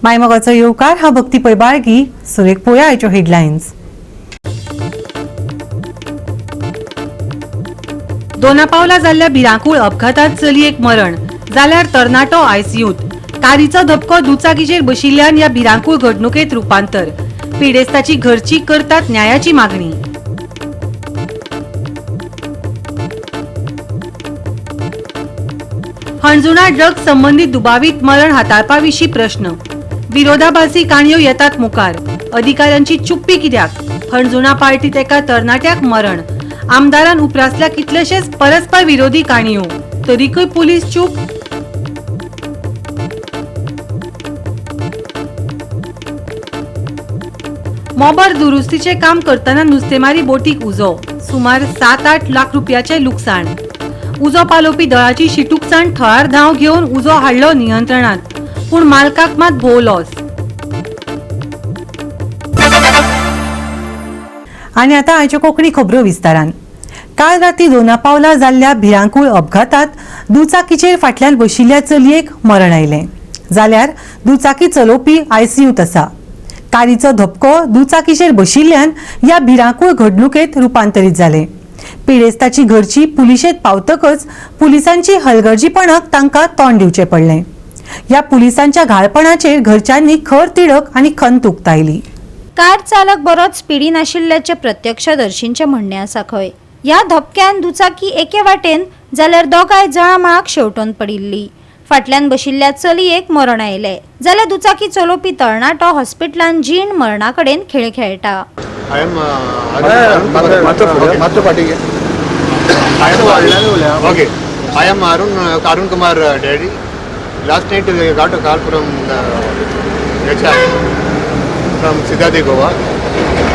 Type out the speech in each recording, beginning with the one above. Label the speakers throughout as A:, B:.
A: मायमोगाचो येवकार. हांव भक्ती पै बाळगी. सुरेख पोया आयच्यो हेडलायन्स. दोनापावला जाल्ल्या भिरांकूळ अपघातात चलयेक मरण जाल्यार तरणाटो आयसीयूत. कारीचो धपको दुचाकीचेर बशिल्ल्यान ह्या भिरांकूळ घडणुकेत रुपांतर. पिडेस्ताची घरची करतात न्यायाची मागणी. हणजुणा ड्रग्ज संबंधित दुबावीत मरण हाताळपाविशीं प्रश्न. विरोधाभासी काणयो येतात मुखार. अधिकाऱ्यांची चुप्पी कित्याक? हणजुणा पार्टीत एका तरणाट्याक मरण. आमदारान उप्रासल्या कितलेशेच परस्पर विरोधी काणयो, तरीकय पुलीस चूप. मोबर दुरुस्तीचे काम करतना नुस्तेमारी बोटीक उजो. सुमार 7-8 लाख रुपयाचे लुकसाण. उजो पालोवपी दळाची शिटूकसाण थळार धांव घेवन उजो हाडलो नियंत्रणात, पूण मालकाक मात भोव लॉस. आनी आतां आयच्यो कोंकणी खबरो विस्तारान. काल राती दोनापावला जाल्ल्या भिरांकूळ अपघातात दुचाकीचेर फाटल्यान बशिल्ल्या चलयेक मरण आयलें जाल्यार दुचाकी चलोवपी आयसीयूत आसा. कारीचो धपको दुचाकीचेर बशिल्ल्यान ह्या भिरांकूळ घडणुकेत रुपांतरीत जालें. पिडेस्ताची घरची पुलिशेंत पावतकच पुलिसांची हलगर्जीपणाक तांकां तोंड दिवचें पडलें. ह्या पुलिसांच्या घाळपणाचेर घरच्यांनी खर तिडक आनी खंत उक्तायली.
B: कार चालक बरोच स्पिडीन आशिल्ल्याचें प्रत्यक्षदर्शींचें म्हणणें आसा खंय. ह्या धपक्यान दुचाकी एके वाटेन जाल्यार दोगांय जळामळाक शेंवटून पडिल्ली. फाटल्यान बशिल्ल्या चलयेक मरण आयलें जाल्यार दुचाकी चलोवपी तरणाटो हॉस्पिटलान जीण मरणा कडेन खेळ खेळटा.
C: I am Arun Kumar.
D: मातसो फाटी घे.
C: Okay. I am Arun Kumar daddy. Last night we got a call from the HR from Cidade Goa.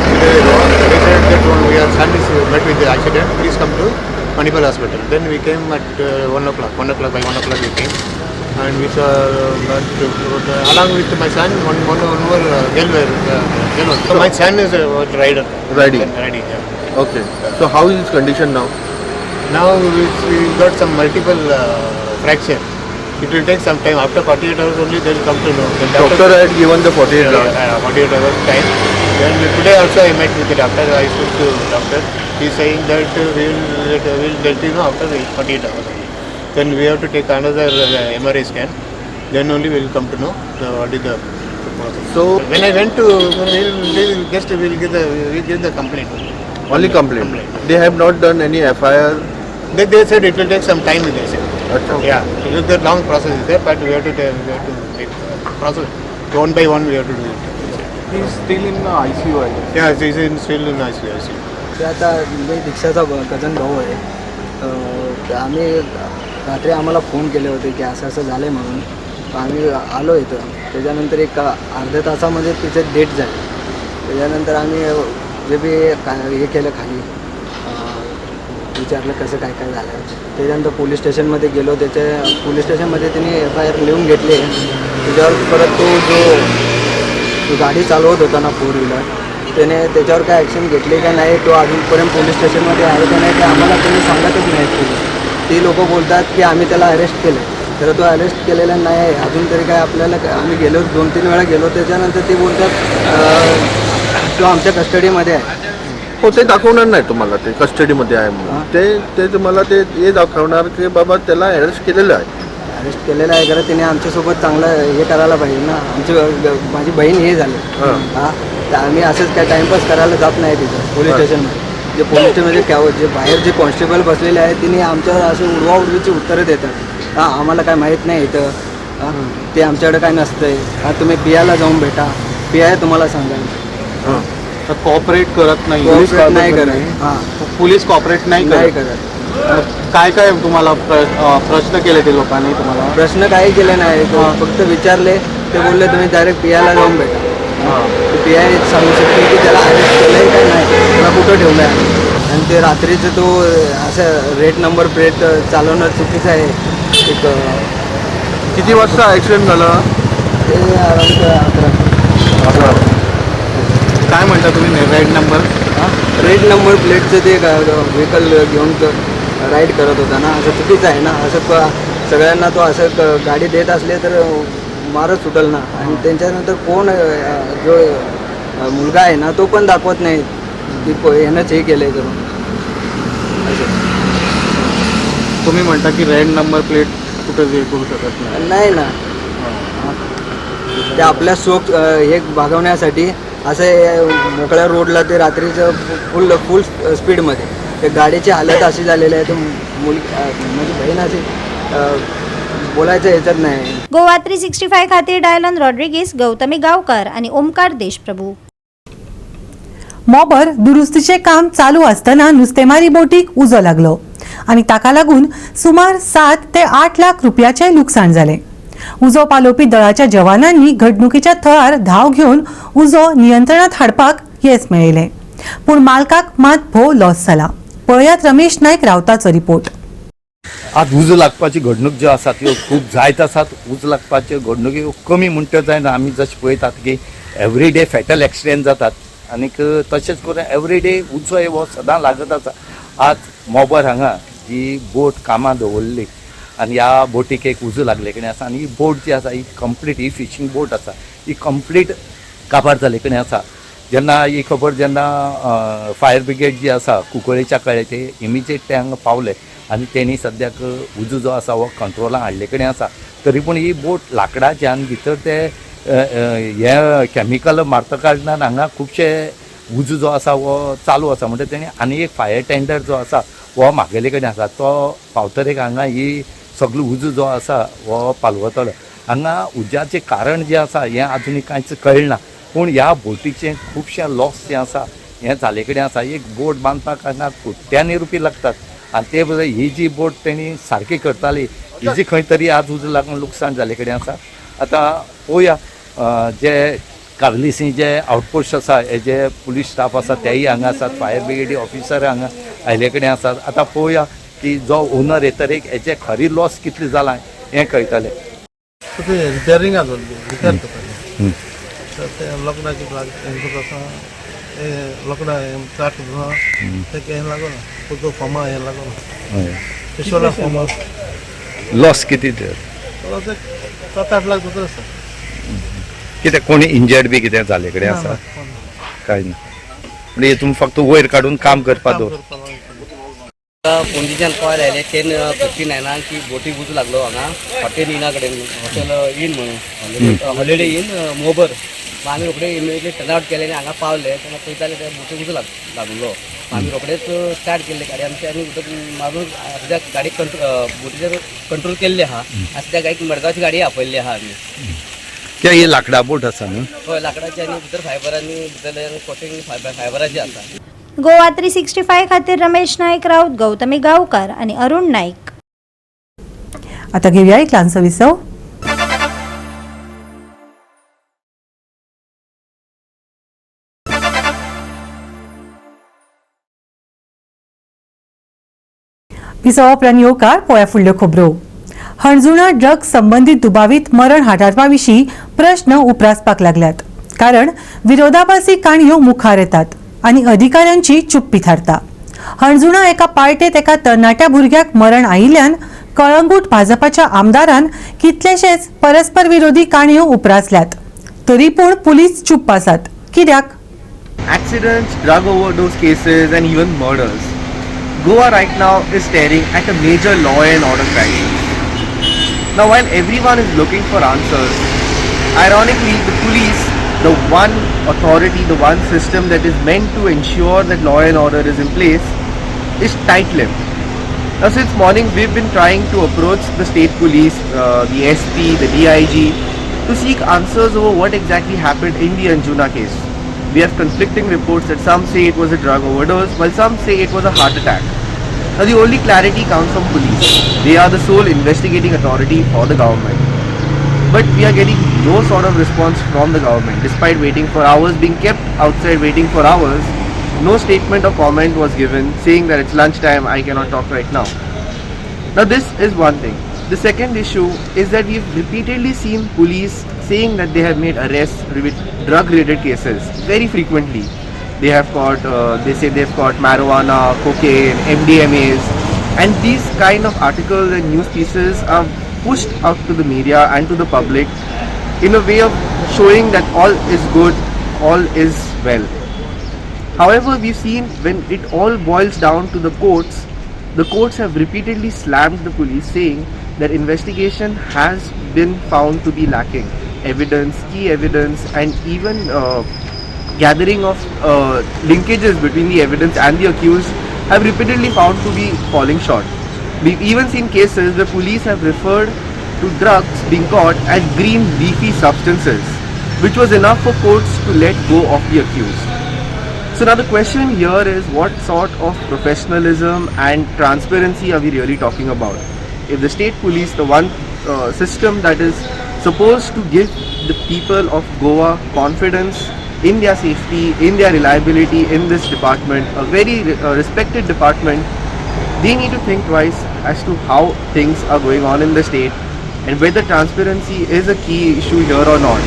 C: Cidade Goa. They said that one we are son is met with the accident. Please come to Manipal Hospital. Then we came at 1 o'clock. 1 o'clock, by 1 o'clock we came, and we saw that along with my son one more girl were girl was. So my son is a was rider.
D: Riding.
C: Riding. Yeah.
D: Okay, so how is condition now?
C: Now we got some multiple fracture. It will take some time. After 48 hours only they will come to know. The
D: Doctor had given the 48
C: Yeah,
D: hours.
C: 48 hours time. Then today also I met with the doctor. I spoke to doctor. He is saying that we will let you know after 48 hours only. Then we have to take another MRI scan. Then only we will come to know what is the process.
D: So-
C: when I went to, we'll just we'll give the complaint.
D: Only complaint.
C: Complaint.
D: They have not done any FIR.
C: They said it will take some time. They said.
D: अच्छा.
C: Yeah, it is a long process is there, but we have to make process one by one. We have to do it.
E: He's still in the ICU, I guess.
C: Yeah, it is in still in ICU. ICU.
F: ते आता मी दीक्षाचा cousin भाऊ आहे. तर आम्ही रात्री आम्हाला phone केले होते की असं असं झालं आहे म्हणून. तर आम्ही आलो इथं. त्याच्यानंतर एक अर्ध्या तासामध्ये तिचे डेट झाली. त्याच्यानंतर आम्ही जे बी काय हे केलं खाली, विचारलं कसं काय काय झालं. त्याच्यानंतर पोलीस स्टेशनमध्ये गेलो. त्याच्या पोलीस स्टेशनमध्ये त्यांनी एफआयआर लिहून घेतले. त्याच्यावर परत तो जो तो गाडी चालवत होता ना फोर व्हीलर, त्याने त्याच्यावर काय ॲक्शन घेतली का नाही, तो अजूनपर्यंत पोलीस स्टेशनमध्ये आहे का नाही, ते आम्हाला त्यांनी सांगतच नाही. पोलीस ती लोकं बोलतात की आम्ही त्याला अरेस्ट केलं, तर तो अरेस्ट केलेला नाही आहे अजून तरी. काय आपल्याला आम्ही गेलो, 2-3 वेळा गेलो. त्याच्यानंतर ते बोलतात तो आमच्या कस्टडीमध्ये आहे.
D: हो, ते दाखवणार नाही तुम्हाला ते कस्टडीमध्ये आहे म्हणून.
F: हां.
D: ते ते तुम्हाला ते हे दाखवणार की बाबा त्याला अरेस्ट केलेलं आहे.
F: अरेस्ट केलेलं आहे खरं. त्याने आमच्यासोबत चांगलं हे करायला पाहिजे ना. आमची माझी बहीण हे झाली.
D: हां.
F: हां, तर आम्ही असंच काय टाइमपास करायला जात नाही तिथं पोलीस
D: हां.
F: स्टेशनमध्ये. जे पोलीस स्टेशनमध्ये क्या जे बाहेर जे कॉन्स्टेबल बसलेले आहेत, तिने आमच्यावर असे उडवाउडवीची उत्तरं देतात. हां, आम्हाला काय माहीत नाही इथं. हां, ते आमच्याकडे काय नसतंय. हां, तुम्ही पी आयला जाऊन भेटा, पी I तुम्हाला सांगाल.
D: हां.
E: तर कॉपरेट करत नाही.
F: Cooperate नाही करत. हां.
E: पोलीस कॉपरेट नाही
F: नाही
E: करत.
F: करत.
E: मग काय काय तुम्हाला प्रश्न केले ते लोकांनी तुम्हाला?
F: प्रश्न काही केले नाही.
E: हां.
F: फक्त विचारले, ते बोलले तुम्ही डायरेक्ट पी आयला जाऊन भेटा. पी I सांगू शकते की त्याला अरेस्ट केलं आहे का नाही, त्याला कुठं ठेवलं आहे. आणि ते रात्रीचं तो असं रेड नंबर प्लेट चालवणं चुकीचं आहे एक.
D: किती वाजता ऍक्सिडेंट झाला?
F: ते अराउंड 11.
E: काय म्हणता तुम्ही, रेड नंबर?
F: हां, रेड नंबर प्लेटचं ते व्हेकल घेऊन राईड करत होता ना, असं चुकीचं आहे ना. असं सगळ्यांना तो असं गाडी देत असले तर मारत सुटल ना. आणि त्यांच्यानंतर कोण जो मुलगा आहे ना तो पण दाखवत नाही की ह्यानंच हे केलं आहे करून असं.
E: तुम्ही म्हणता की रेड नंबर प्लेट कुठे हे करू शकत नाही.
F: नाही ना, ते आपल्या शोक हे भागवण्यासाठी असं हे मोकळ्या रोडला ते रात्रीचं फुल फुल स्पीडमध्ये ते गाडीची हालत अशी झालेली आहे, तर माझी बहीण अशी बोलायचं ह्याच्यात नाही.
B: गोवा 365 खातीर डायलन रॉड्रिगीस, गौतमी गावकर आणि ओमकार देशप्रभू.
A: मोबर दुरुस्तीचें काम चालू आसतना नुस्तेमारी बोटीक उजो लागलो आनी ताका लागून सुमार 7 ते 8 लाख रुपयाचें लुकसाण जालें. उजो पालोवपी दळाच्या जवानांनी घडणुकीच्या थळार धांव घेवन उजो नियंत्रणात हाडपाक येस मेळयलें, पूण मालकाक मात भोव लॉस जाला. पळयात रमेश नायक रावताचो रिपोर्ट.
G: आज उजो लागपाची घडणूक ज्यो आसा त्यो खूब जायत आसात. उजो लागपाच्यो घडणुकी कमी म्हणटा जायना. आमी जशें पळयतात की एवरी डे फॅटल एक्सिडेंट जातात आनीक तशेंच करून एवरी डे उजो हो सदां लागत आसा. आज मोबर हांगा जी बोट कामां दवरली आनी ह्या बोटीक एक उजो लागले कडेन आसा आनी ही बोट जी आसा ही कंप्लीट ही फिशींग बोट आसा, ही कंप्लीट काबार जाल्ले कडेन आसा. जेन्ना ही खबर जेन्ना फायर ब्रिगेड जी आसा कुंकळेच्या कळ्ळें ते इमिजिएट ते हांगा पावले आनी तेणी सद्याक उजो जो आसा हो कंट्रोलान हाडले कडेन आसा. तरी पूण ही बोट लांकडाची आनी भितर ते हे कॅमिकल मारता कारणान हांगा खुबशे उजो जो आसा हो चालू आसा. म्हणटा तेणी आनी एक फायर टेंडर जो आसा हो मागयले कडेन आसा, तो पावतरेक हांगा ही सगलो उजो जो आसा हो पालवतलो. हांगा उज्याचें कारण जें आसा हें आजुनूय कांयच कळना, पूण ह्या बोटीचें खुबशें लॉस जें आसा हें जाले कडेन आसा. एक बोट बांदपाक हांगा कोट्यांनी रुपया लागतात आनी ते बदल ही जी बोट तेणी सारकी करताली ही जी खंय तरी आज उजो लागून लुकसाण जाले कडेन आसा. आतां पळोवया जे कार्लिसी जे आउटपोस्ट आसा हे जे पुलीस स्टाफ आसा तेय हांगा आसात, फायर ब्रिगेडी ऑफिसर हांगा आयले कडेन आसात. आतां पळोवया की जो ओनर येतरेक हेचे खरी लॉस कितली जाला हें कळटलें.
H: ते रिपेरिंग जाल्ली, रिपेर करताले तर ते लग्नाची हें हे लग्नां चाट तेका हें लागोना तो फोमा हें लागोना पेशोला फोमा.
G: लॉस किती तर
H: ते 7-8 लाख जातले सर.
G: कितें कोणी इंजर्ड बी कितें जाले कडेन आसा? कांय ना, म्हणजे हितून फक्त वयर काडून काम करपाक दवर.
I: पणजीच्यान कॉल आयले 10:59 की बोटीक उजो लागलो हांगा हॉटेल इना कडेन, हॉटेल इन म्हणून, हॉलिडे इन मोबर. आमी रोखडे इमिडिएटली टर्न आवट केले आनी हांगा पावले तेन्ना पळयताले ते बोटीक उजो लागलो. आमी रोखडेच स्टार्ट केल्ले गाडी आमची आनी उदक मारून सद्याक गाडी बोटीचेर कंट्रोल केल्ले आहा. आनी सद्याक एक मडगांवची गाडी आपयल्ली आहा आमी.
G: कित्याक ही लांकडा बोट आसा न्हू?
I: हय, लांकडाची आनी भितर फायबर आनी भितर कोटींग फायबराची आसा.
B: गोवा 365 खातीर रमेश नायक राऊत, गौतमी गावकर आणि अरुण नाईक.
A: आता घेऊया एक ल्हानसो विसव. विसवा उपरांत येवकार पळोवया फुडल्यो खबरो. हणजुणा ड्रग्ज संबंदीत दुबावीत मरण हाताळपा विशीं प्रश्न उप्रासपाक लागल्यात, कारण विरोधाभासी काणयो मुखार येतात आनी अधिकाऱ्यांची चुप्पी थारता. हणजुणा एका पार्टेत एका तरणाट्या भुरग्याक मरण आयिल्ल्यान कळंगूट भाजपाच्या आमदारान कितलेशेच परस्पर विरोधी काणयो उप्रासल्यात, तरी पूण पुलीस चुप्प आसात कित्याक?
D: Accidents, drug overdose cases and even murders. Goa right now is staring at a major law and order crisis. Now while everyone is looking for answers, ironically the police, the one authority, the one system that is meant to ensure that law and order is in place, is tight-lipped. Now since morning we've been trying to approach the state police, the SP, the DIG, to seek answers over what exactly happened in the Anjuna case. We have conflicting reports that some say it was a drug overdose, while some say it was a heart attack. Now the only clarity comes from police. They are the sole investigating authority for the government. But we are getting no sort of response from the government. Despite waiting for hours, being kept outside waiting for hours, no statement or comment was given saying that it's lunchtime, I cannot talk right now. Now this is one thing. The second issue is that we've repeatedly seen police saying that they have made arrests with drug related cases very frequently. They have caught, they say they've caught marijuana, cocaine, MDMAs, and these kind of articles and news pieces are pushed out to the media and to the public in a way of showing that all is good, all is well. However, we've seen when it all boils down to the courts have repeatedly slammed the police, saying that investigation has been found to be lacking. Evidence, key evidence, and even gathering of linkages between the evidence and the accused have repeatedly found to be falling short. We've even seen cases where police have referred to drugs being caught as green leafy substances, which was enough for courts to let go of the accused. So now the question here is, what sort of professionalism and transparency are we really talking about? If the state police, the one system that is supposed to give the people of Goa confidence in their safety, in their reliability in this department, a very respected department, they need to think twice as to how things are going on in the state and whether transparency is a key issue here or not.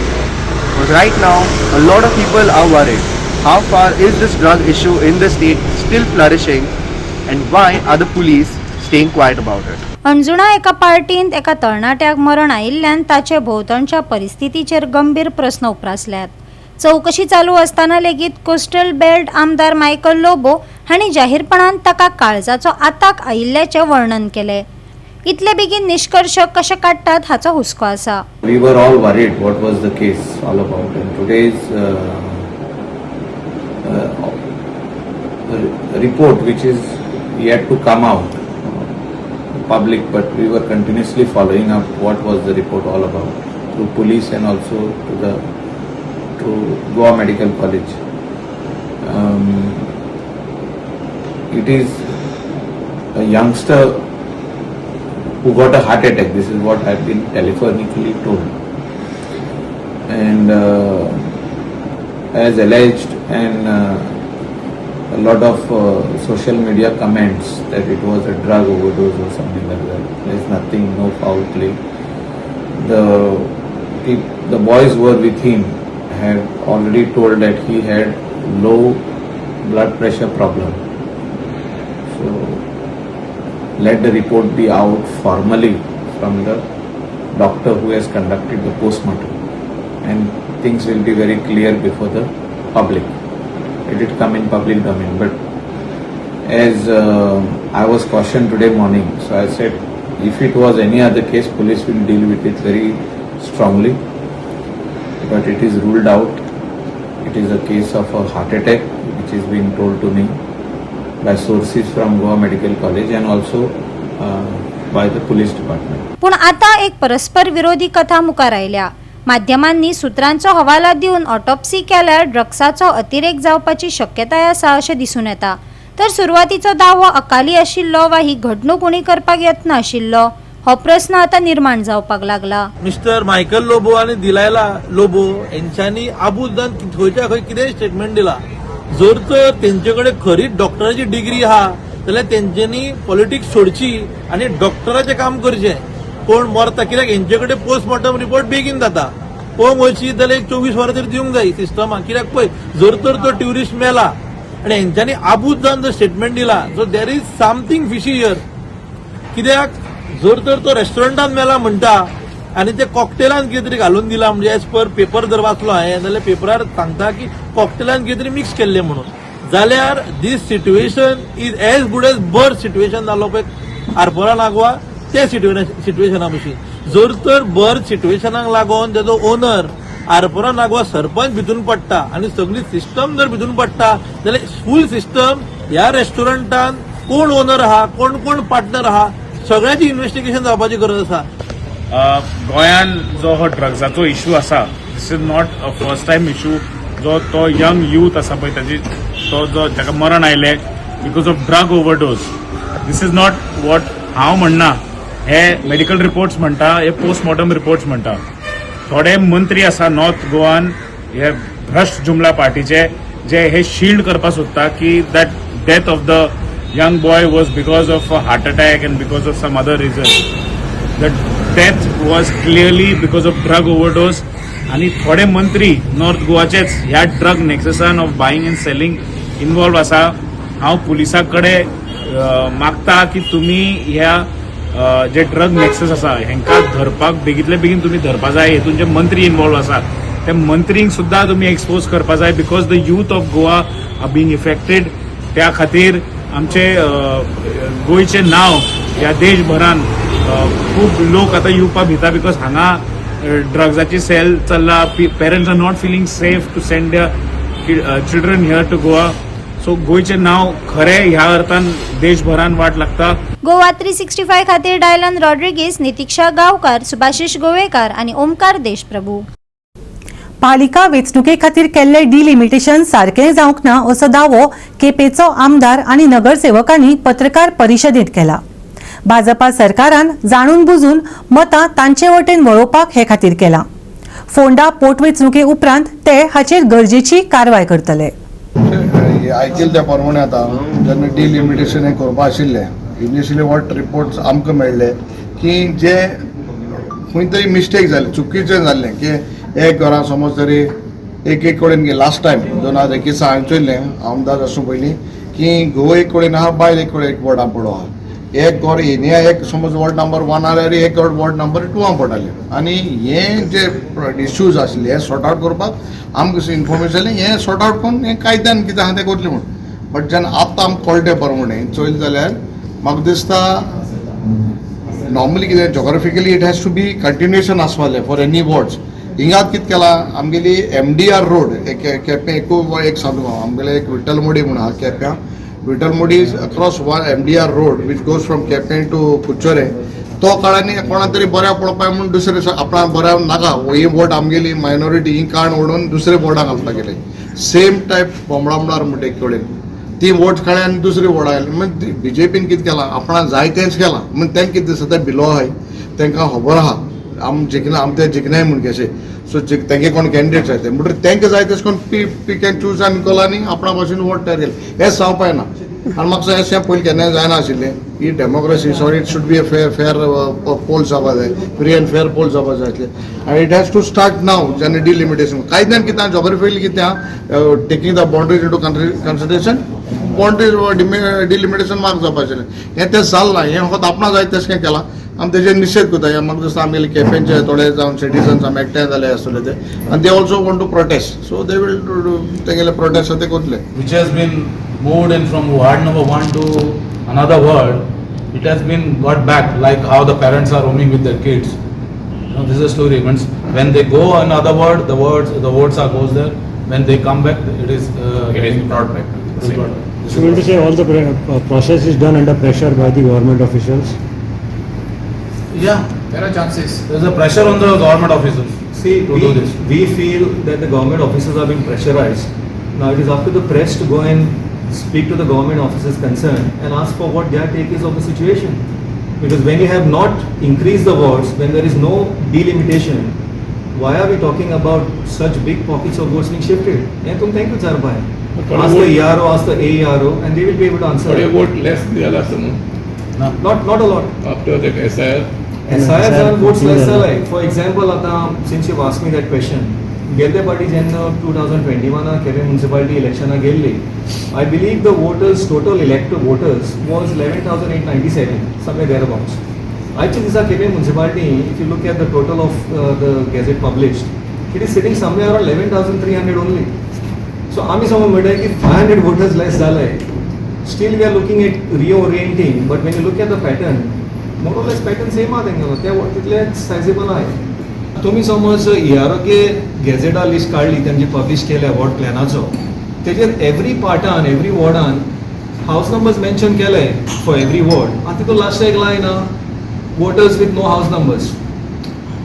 D: Because right now, a lot of people are worried. How far is this drug issue in the state still flourishing, and why are the police staying quiet about it?
B: Anjuna एका पार्टींत एका तरणाट्याक मरण आयिल्ल्यान ताचे भोंवतणच्या परिस्थितीचेर गंभीर प्रस्न उप्रासल्यात. चवकशी चालू आसतना लेगीत कोस्टल बेल्ट आमदार मायकल लोबो हांणी जाहीरपणान ताका काळजाचो आताक आयिल्ल्याचें वर्णन केलें. इतले बेगीन निश्कर्श कशे काडटात हाचो हुस्को आसा.
J: We were all worried what was the case all about, and today's report, which is yet to come out public, but we were continuously following up what was the report all about through police and also to Goa Medical College. It is a youngster who got a heart attack. This is what I have been telephonically told, and as alleged and a lot of social media comments that it was a drug overdose or something like that. There is nothing, no foul play. The boys who were with him had already told that he had low blood pressure problem. So let the report be out formally from the doctor who has conducted the postmortem, and things will be very clear before the public. It did come in public domain, but as I was cautioned today morning, so I said if it was any other case, police will deal with it very strongly, but it is ruled out. It is a case of a heart attack, which is being told to me by sources from Goa Medical College and also by the police department.
B: पूण आतां एक परस्पर विरोधी कथा मुखार आयल्या. माध्यमांनी सुत्रांचो हवाला दिवन ऑटोप्सी केल्यार ड्रग्साचो अतिरेक जावपाची शक्यताय आसा अशें दिसून येता. तर सुरवातीचो दावो अकाली आशिल्लो वा ही घडणूक उणी करपाक यत्न आशिल्लो, हो प्रस्न आतां निर्माण जावपाक लागला.
H: मिस्टर मायकल लोबो आनी दिलायला लोबो हेंच्यांनी आबूज जावन खंयच्या खंय कितेंय स्टेटमेंट दिला. जर तर तेंचे कडेन खरीच डॉक्टराची डिग्री आहा जाल्यार तेंच्यांनी पॉलिटिक्स सोडची आनी डॉक्टराचें काम करचें. कोण मरता कित्याक हेंचे कडेन पोस्टमॉर्टम रिपोर्ट बेगीन जाता. पळोवंक वचशी जाल्यार एक 24 वरां तरी दिवंक जाय सिस्टमाक. कित्याक पळय, जर तर तो ट्युरिस्ट मेला आनी हेंच्यांनी आबूज जावन जर स्टेटमेंट दिला, so there is something fishy here. कित्याक जर तर तो रेस्टॉरंटान मेला म्हणटा आनी ते कॉकटेलान कितें तरी घालून दिला, म्हणजे एज पर पेपर जर वाचलो हांवें जाल्यार पेपरार सांगता की कॉकटेलान कितें तरी मिक्स केल्लें म्हणून, जाल्यार this situation is as good as birth situation जालो पळय आरपोरा नागवा ते सिट्युएशना भशेन. जर तर बर्थ सिट्युएशनाक लागून तेजो ओनर आरपोरा नागवा सरपंच भितून पडटा आनी सगळी सिस्टम जर भितून पडटा जाल्यार फूल सिस्टम ह्या रेस्टॉरंटान कोण ओनर आहा, कोण कोण पार्टनर आहा, सगळ्याची इन्व्हेस्टिगेशन जावपाची गरज आसा.
K: गोंयान जो हो ड्रग्साचो इशू आसा, this is not a first time issue. जो तो यंग यूथ आसा पळय, ताजी तो जो जाका मरण आयलें because of drug overdose, this is not what हांव म्हणना, हे मेडिकल रिपोर्ट्स म्हणटा, हे पोस्टमॉर्टम रिपोर्ट्स म्हणटा. थोडे मंत्री आसा नॉर्थ गोवान, हे भ्रश्ट जुमला पार्टीचे, जे हे शिल्ड करपाक सोदता की that death of the young boy was because of a heart attack and because of some other reason. The death was clearly because of drug overdose. आणि थोडे मंत्री नॉर्थ गोवाचेच ह्या drug नेक्ससान of buying and selling involve आसा. हांव पुलिसां कडेन मागता की तुमी ह्या जे ड्रग नॅक्सस आसा हेंकां धरपाक बेगीतले बेगीन तुमी धरपा जाय. हेतून जे मंत्री इन्वॉल्व आसा ते मंत्रींक सुद्दां तुमी एक्सपोज करपा जाय, because the youth of Goa are being affected. त्या खातीर आमचे गोंयचें नांव ह्या देशभरान खूब लोक आतां येवपा भिता, because हांगा ड्रग्साची सेल चल्ला. Parents are not feeling safe to send their children here to Goa. So गोंयचें नांव खरें ह्या अर्थान देशभरान वाट लागता.
B: गोवा 365 खातीर डायलन रॉड्रिगीस, नितिक्षा गांवकार, सुभाषिश गोवेकार आनी ओमकार देशप्रभू.
A: पालिका वेंचणुके खातीर केल्ले डिलिमिटेशन सारकें जावंक ना असो दावो केपेंचो आमदार आनी नगरसेवकांनी पत्रकार परिशदेंत केला. भाजपा सरकारान जाणून बुजून मतां तांचे वटेन वळोवपाक हे खातीर केलां. फोंडा पोटवेंचणुके उपरांत ते हाचेर गरजेची कारवाय करतले.
L: आयकेल त्या प्रमाणे आतां जेन्ना डिलिमिटेशन हें करपा आशिल्लें, इनिशियली what reports आमकां मेळ्ळे की जे खंय तरी मिस्टेक जाले, चुकीचें जाल्लें की एक घरां समज तरी एक एक कडेन लास्ट टायम 2021 हांवें चोयल्लें आमदार आसूं पयलीं की घोव एक कडेन आहा, बायल एक कडेन एक वॉर्डान पडो आहा. एक घर हेन्या एक समज वॉर्ड नंबर 1 जाल्यार एक वॉर्ड नंबर 2 पडटालें. आनी हे जे इश्यूज आशिल्ले हे सॉर्ट आवट करपाक आमकां इन्फॉर्मेशन जालें, हें सॉर्ट आवट करून हें कायद्यान कितें आहा तें करतलें म्हूण. बट जेन्ना आतां आमकां कळटे प्रमाणे चोयलें जाल्यार म्हाका दिसता नॉर्मली कितें geographically it has to be continuation आसपाक फॉर एनी वॉर्ड्स. हिंगात कितें केलां, आमगेली एमडीआर रोड एक केपें एकू एक सांगू हांव, आमगेले एक विठ्ठलमोडी म्हूण आहा केप्यां, Vithalmodi is across one MDR road which goes from Quepem to Curchorem. तो काळांनी कोणा तरी बऱ्या पळोवपाक म्हूण दुसरे आपणा बऱ्या नाका ही वोट आमगेली मायनॉरिटी ही काण ओडून दुसरे वॉर्डां घालपाक गेले. सेम टायप बोमडामणार म्हणटा एक कडेन ती वोट काडली आनी दुसरी वॉर्डां आयली. मागीर बीजेपीन कितें केलां, आपणाक जाय तेंच केलां. म्हण तेंकां कितें दिसता, ते बिलो आहाय, तांकां खबर आहा आम जिखना, आम ते जिखनाय म्हूण कशें. सो तेंगे कोण कॅन्डिडेट्स जाय ते म्हणटकीर तांकां जाय तशें करून पीक एंड चूज आनी केलो आनी आपणा भाशेन वोट तयार केले. हें जावपा जायना आनी म्हाका अशें पयलीं केन्नाय जायना आशिल्लें. ही democracy, sorry, it should be a fair poll जावपा जाय, फ्री एंड फेर पोल जावपा जाय आसले आनी it has to start now. जेन्ना डिलिमिटेशन कायद्यान कितें, जॉग्राफिकली कितें, taking the boundaries into consideration, boundaries delimitation mark जावपा आशिल्लें. हें तें जालें ना. हें फकत आपणा जाय तशें केलां. आमी तेजेर निशेध करता. हें म्हाका दिसता आमगेले केपेंचे थोडे जावन सिटीजन्स आमी एकठांय जाले आसतले ते आनी they also want to protest, so they will तेगेले प्रोटेस्ट ते करतले.
M: Which has been moved in from ward number 1 to another ward, it has been got back, like how the parents are roaming with their kids. Now this is a story. Once when they go another ward, the votes are goes there. When they come back, it is
J: It is brought back.
M: It is brought back. This
N: So
M: is
N: you mean to say all the process is done under pressure by the government officials?
M: Yeah,
J: There are chances.
M: There is a pressure on the government officers
O: See,
M: to do this.
O: We feel that the government officers are being pressurized. Now it is up to the press to go and speak to the government officers concerned and ask for what their take is of the situation. Because when you have not increased the wards, when there is no delimitation, why are we talking about such big pockets of votes being shifted? हें तुमी thank you sir bye. Ask the ERO, ask the AERO, and they will be able to answer.
J: थोडे vote less जाले आसता न्हू?
O: Not a lot.
J: After that SIR.
O: SIR जावन votes less जालाय. For example, आतां since you asked me that question, गेल्ले पाटी जेन्ना 2021 केपें म्युनिसिपालिटी इलेक्शनाक गेल्ली, I believe the voters, total elective voters was 11,897, somewhere thereabouts. आयच्या दिसा Quepem municipality, if you look at the total of the gazette published, it is sitting somewhere around 11,300 only. So आमी समज म्हणटाय की 500 वोटर्स लेस जाले, still we are looking at reorienting, but when you look at the pattern, more or less pattern same आहा तेंगेलो, ते तितलेच सायजेबल आहाय. तुमी समज इआरओके गॅझेटा लिस्ट काडली, तेंची पब्लिश केल्या वॉर्ड प्लॅनाचो, तेजेर एवरी पार्टान, एवरी वॉर्डान हावस नंबर्स मेन्शन केले फॉर एवरी वॉर्ड. आनी तितून लास्ट एक लायन आहा, voters with no house numbers.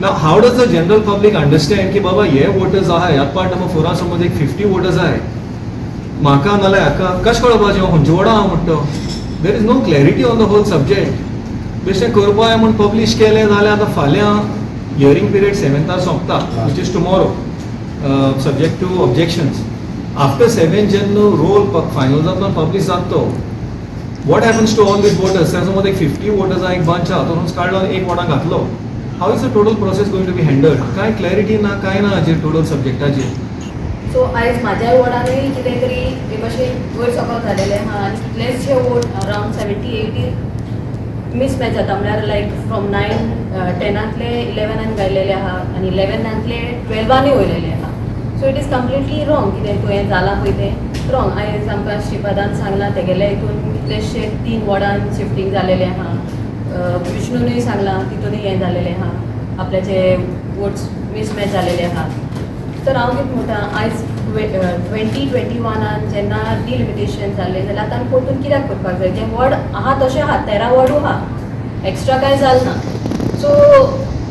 O: Now, how does the general public understand की बाबा हे वोटर्स आहाय, ह्या पार्ट नंबर 4 समज एक 50 वोटर्स आहाय, म्हाका नाल्यार हाका कशें कळपाचें हांव खंयच्या वॉर्डां आहा म्हणटा? There is no clarity on the whole subject. बेश्टें करपा म्हूण पब्लीश केलें जाल्यार आतां फाल्यां हियरींग पिरियड 7थार सोंपता, which is tomorrow, subject to objections. After 7 जेन्ना रोल फायनल जाता, पब्लीश जाता तो, what happens to all these voters? त्या समज एक 50 वोटर्स एक बंच आहा, तो काडलो आनी एक वॉर्डान घातलो, how is the total process going to be handled? कांय क्लॅरिटी ना, कांय ना हाजेर, टोटल सब्जेक्टाचेर.
P: सो आयज म्हाज्या वॉर्डानूय कितें तरी हे भाशेन वयर सकयल जालेलें आहा आनी कितलेशे वोट अरावंड 70-80 मिसमॅच जाता. म्हळ्यार लायक फ्रॉम 9 10आंतले 11आन घायलेले आहा आनी 11आंतले 12आनूय वयलेले आहा. So it is completely wrong. कितें तुवें जालां पळय तें रॉंग. आयज आमकां श्रीपादान सांगलां तेगेले हितून कितलेशे 3 वॉर्डान शिफ्टींग जालेलें आहा. विष्णुनूय सांगलां तितूनय हें जालेलें आहा, आपल्याचे वोट्स मिसमॅच जालेले आहा. तर हांव कितें म्हणटा, आयज 2021 जेन्ना डिलिमिटेशन जाल्लें जाल्यार आतां आमी परतून कित्याक करपाक जाय? जे वॉर्ड आहा तशें आहा, 13 वॉर्डू आहा, एक्स्ट्रा कांय जालें ना. सो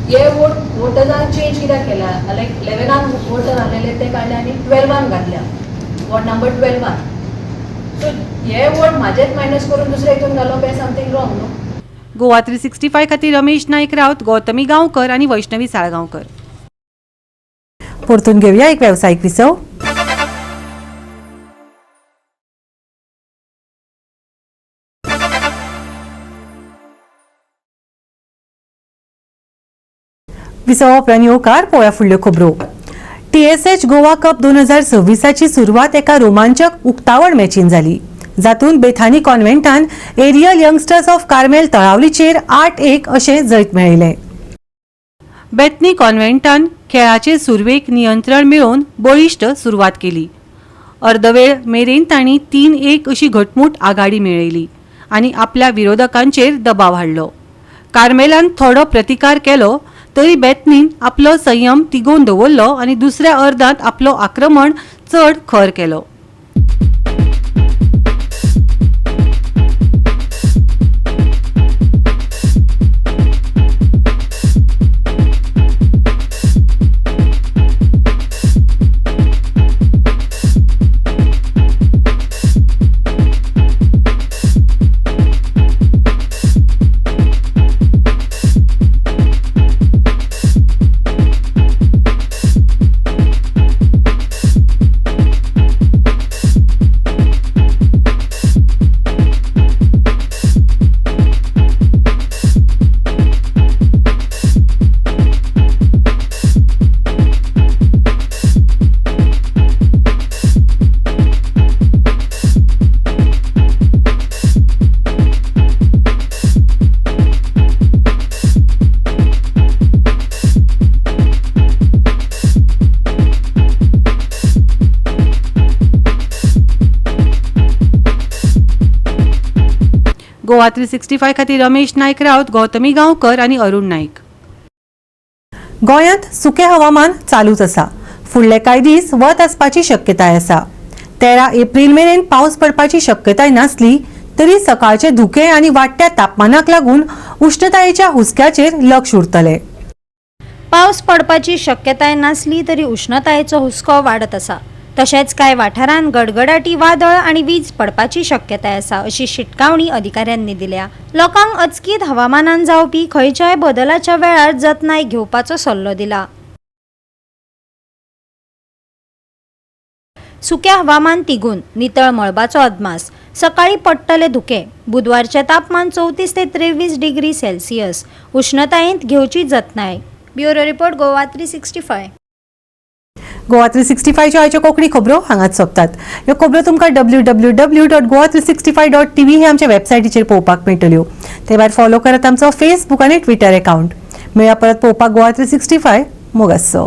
P: हे वोट वोटर्सान चेंज कित्याक केला? लायक 11आन वोटर आसलेले ते काडले आनी 12आन घातल्या, वॉर्ड नंबर 12आन. सो हे वोट म्हाजेच मायनस करून दुसऱ्या हितून घालप हें समथींग रॉंग न्हू.
A: गोवा 365 खातीर रमेश नायक राऊत, गौतमी गांवकर आनी वैष्णवी साळगांवकर. परतून घेऊया एक व्यावसायिक विसव. विसवा उपरांत येवकार पळोवया फुडल्यो खबरो. TSH Goa कप 2026ची सुरवात एका रोमांचक उक्तावण मॅचीन जाली, जातून बेथानी कॉन्व्हेंटान एरियल यंगस्टर्स ऑफ कार्मेल तळावलीचेर 8-1 अशें जैत मेळयलें. बेथनी कॉन्व्हेंटान खेळाचे सुरवेक नियंत्रण मेळोवन बळिश्ट सुरवात केली. अर्दवेळ मेरेन तांणी 3-1 अशी घटमूट आघाडी मेळयली आनी आपल्या विरोधकांचेर दबाव हाडलो. कार्मेलान थोडो प्रतिकार केलो तरी बेथनीन आपलो संयम तिगोवन दवरलो आनी दुसऱ्या अर्दांत आपलो आक्रमण चड खर केलो. गोवा 365 खातीर रमेश नायक राऊत, गौतमी गांवकर आनी अरुण नाईक. गोंयांत सुकें हवामान चालूच आसा. फुडले कांय दीस वत आसपाची शक्यताय आसा. 13 एप्रिल मेरेन पावस पडपाची शक्यताय नासली तरी सकाळचे धुकें आनी वाडट्या तापमानाक लागून उश्णतायेच्या हुस्क्याचेर लक्ष उरतलें.
B: पावस पडपाची शक्यताय नासली तरी उश्णतायेचो हुस्को वाडत आसा. तशेंच कांय वाठारांत गडगडाटी वादळ आनी वीज पडपाची शक्यताय आसा अशी शिटकावणी अधिकाऱ्यांनी दिल्या. लोकांक अचकीत हवामानान जावपी खंयच्याय बदलाच्या वेळार जतनाय घेवपाचो सल्लो दिला. सुक्या हवामान तिगून नितळ मळबाचो अदमास. सकाळी पडटले धुके. बुधवारचें तापमान 34 ते 23 डिग्री सेल्सियस. उश्णतायेंत घेवची जतनाय. Bureau report, Goa 365.
A: Goa 365च्यो आयच्यो कोंकणी खबरो हांगाच सोंपतात. ह्यो खबरो तुमकां www.goa365.tv हे आमच्या वेबसायटीचेर पळोवपाक मेळटल्यो. ते भायर फॉलो करात आमचो फेसबूक आनी ट्विटर अकाउंट. मेळया परत पळोवपाक गोवा 365. मोग आसचो.